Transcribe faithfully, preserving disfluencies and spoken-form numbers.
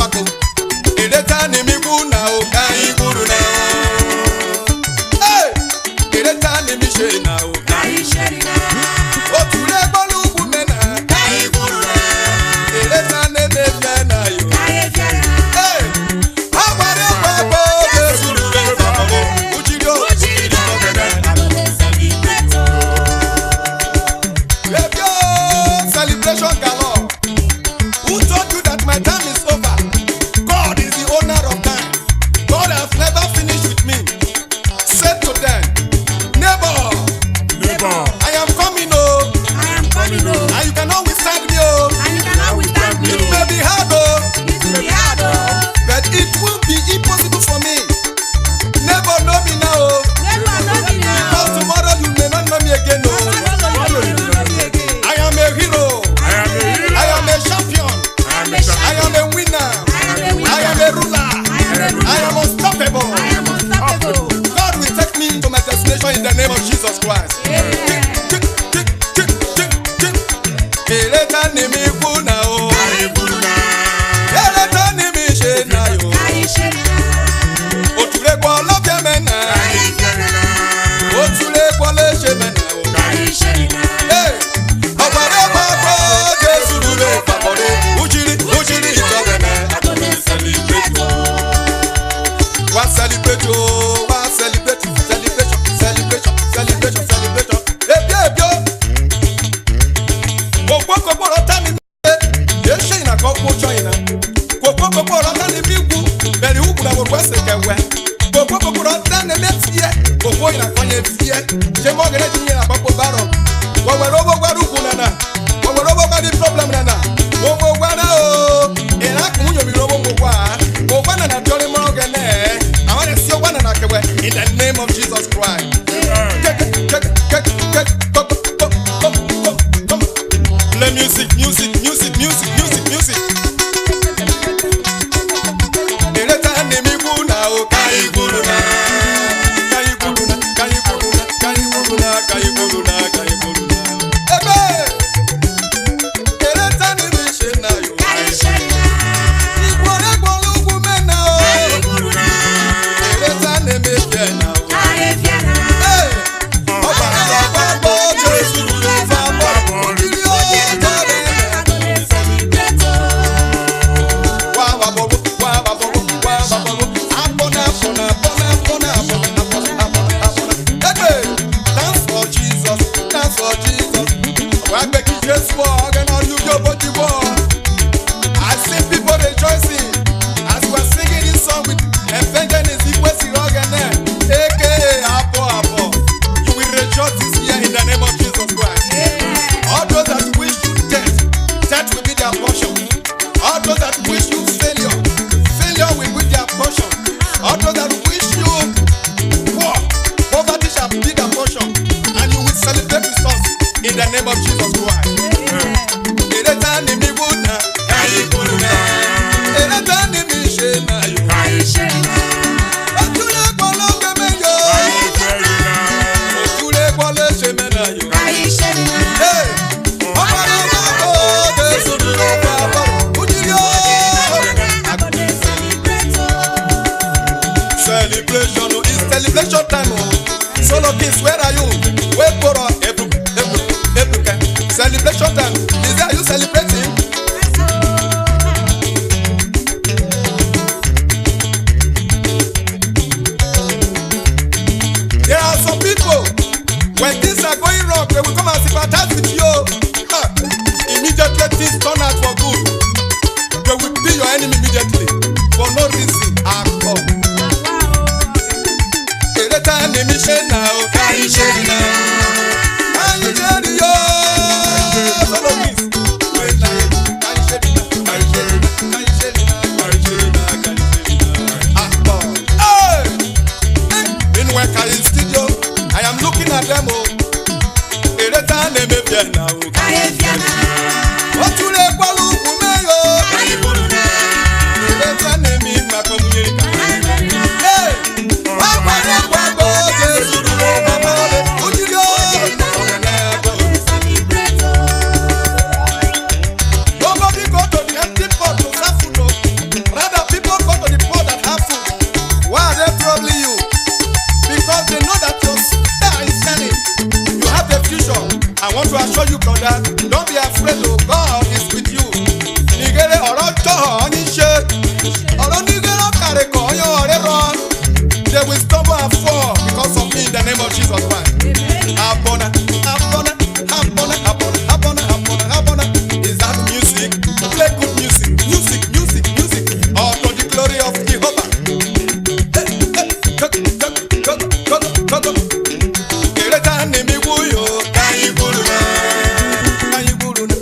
kpako. Ere ta ni mi wu na o, ka i wu na. Hey! Ere ta ni mi she na o, ka i she na. Otu re gbolu ugwu me na, ka i wu na. Ere ta ni mi fe na yo, ka i fe na. Hey! Agbara kpako, Jesu ru re fa mo. Ujiri o, ujiri o, ujiri o. Ebio, celebration galore. Who told you that my time is over? God is the owner of time. God has never finished with me. Say to them, neighbor, neighbor, I am coming, oh. I am coming, oh. And you cannot withstand me, oh. And you cannot withstand me. It may be hard, oh. It may be hard, oh. But it will be impossible for me. Neighbor, know me now, oh. Neighbor, know me now. Because tomorrow you may not know me again, oh. Tomorrow you may not know me again. I am a hero. I am a hero. I am a champion. I am a champion. I am a winner. I am a winner. I am a ruler. I am a ruler. I am unstoppable. I am unstoppable. God will take me to my destination in the name of Jesus Christ. Amen. Tick, tick, tick, tick, tick, tick. Ere ta ni mi wu na o. Ere ta ni mi she na yo. Otu re gbolu obi me na. Otu re gbolu eshe me na o. Hey! Agbara kpako, Jesu ru re fa mo re. Ujiri, ujiri, ito re me. Wa celebrate o, wa celebrate, celebration, celebration, celebration, celebration. Ebio, ebio. Okpokoporo ta ni mi, e she na ko kpo cho na. Okpokoporo ta ni mi wu, beri ugwu na wo se ke we. Okpokoporo ta ni mi tie, okpo na ko ye tie. Je mo gere ji ni na kpakpo baro. Wo we ro wo gwa ru ugwu na na. Wo we ro wo gwa di problem na na. Wo wo gwa na o. Era ku yo mi ro wo wo gwa. Wo gwa na na jore mo gene. I want to see wo gwa na na ke we in the name of Jesus Christ. Amen. Ke, ke, ke, ke, ke, ke, ko, ko, ko, ko, ko, ko. Play music, music, music, music, music, music. Ere ta ni mi wu na o, ka i wu na. Ka i wu na, ka i wu na, ka i wu na, ka i wu na, ka i wu na. Ebe! Ere ta ni mi she na yo. Igbo re gbolu ugwu me na o. Ere ta ni mi she na o. Hey! Wa gbe ki Jesu o, Ọghẹnẹ ọ ri uvie obo ti wo. I see people rejoicing as we are singing this song with Evangelist Ikwesi Ọghẹnẹ, A K A Abo Abo. You will rejoice this year in the name of Jesus Christ. All those that wish you death, death will be their portion. All those that wish you failure, failure will be their portion. All those that wish you poor, poverty shall be their portion, and you will celebrate with us in the name of Jesus Christ. Ereta ni mi wu na, ka yi kuru na. Ereta ni mi se na yo. Otu re kpolo ke me yo. Otu re kpolo se me na yo. Hey! Celebration is celebration time. Oh. Solo Kings, where are you? Where for every, every, every celebration time? Is there you celebrating? There are some people, when things are going wrong, they will come and sympathize with you. Ah, immediately things turn out for good. They will be your enemy immediately for no reason at all. Ereta ni mi se na o, ka yi se na. Ka yi se ri yo. Follow me. Ka yi se ri na, ka yi se ri na, ka yi se ri na, ka yi se ri na, ka yi se ri na. Ah, oh. Hey! Meanwhile, Kayi studio, I am looking at them, oh. Ereta ni mi se na o. Otu re kpolo ugwu me yo. Ereta ni mi ma ko mu yeri ka. Hey! Wa gba re gba gbo Jesu ru re na mo re. Ujiri o. Nobody go to the empty pot to serve food, oh. Rather, people go to the pot that have food. Why are they troubling you? Because they know that your star is shining. You have a future. I want to assure you, brother, don't be afraid, oh, God is with you. Nighere oro jo onye ishe. Oro nighere okare ko onye ore ro. They will stumble and fall because of me in the name of Jesus Christ. Abona, abona, abona, abona, abona, abona, abona. Is that music? Play good music, music, music, music. All to the glory of Jehovah. Hey, hey, togo, togo, togo, togo, togo. Ereta ni mi wu yo, ka yi wu ru na, ka yi wu ru na.